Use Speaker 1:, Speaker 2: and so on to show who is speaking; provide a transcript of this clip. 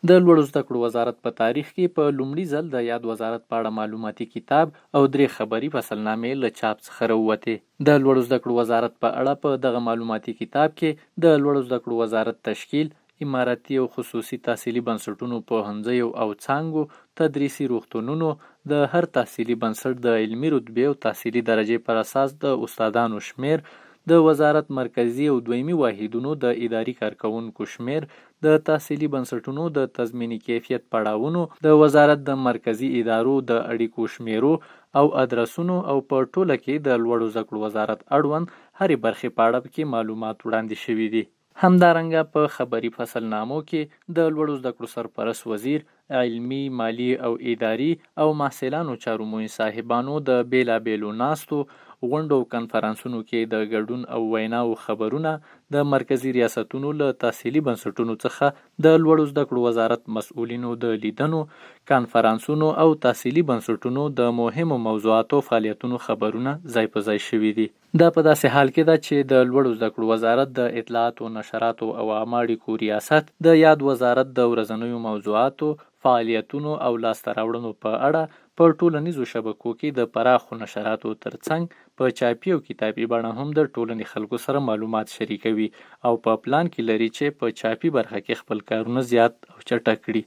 Speaker 1: د لوړو زده کړو وزارت په تاریخ کې په لومړي ځل د یاد وزارت په اړه معلوماتي کتاب او درې خبري فصلنامې له چاپ څخه راووتې. د لوړو زده کړو وزارت په اړه په دغه معلوماتي کتاب کې د لوړو زده کړو وزارت تشکیل، امارتي او خصوصي تحصیلي بنسټونو پوهنځیو او څانګو، تدریسي روغتونونو، د هر تحصیلي بنسټ د علمي رتبې او تحصیلي درجې پر اساس د استادانو شمېر، د وزارت مرکزي او دویمي واحدونو د اداري کارکوونکو شمېر، د تحصیلي بنسټونو د تضمیني کیفیت پړاوونو، د وزارت د مرکزي ادارو د اړیکو شمېرو او ادرسونو او په ټوله کې د لوړو زده کړو وزارت اړوند هرې برخې په اړه پکې معلومات وړاندې شوي دي. همدارنګه په خبري فصلنامو کې د لوړو زده کړو سرپرست وزیر، علمي، مالي او اداري او محصلانو چارو معین صاحبانو د بېلابېلو ناستو، غونډو او کنفرانسونو کې د ګډون او ویناوو خبرونه، د مرکزي ریاستونو له تحصیلي بنسټونو څخه د لوړو زده کړو وزارت مسؤلینو د لیدنو، کانفرانسونو او تحصیلي بنسټونو د مهمو موضوعاتو او فعالیتونو خبرونه ځای په ځای شوي دي. دا په داسې حال کې ده چې د لوړو زده کړو وزارت د اطلاعاتو، نشراتو او عامه اړیکو ریاست د یاد وزارت د ورځنیو موضوعاتو، فعالیتونو او لاسته راوړنو په اړه په ټولنیزو شبکو کې د پراخو نشراتو ترڅنګ په چاپي او کتابي بڼه هم د ټولنې خلکو سره معلومات شریکوي او په پلان کې لري چې په چاپي برخه کې خپل کارونه زیات او چټک کړي.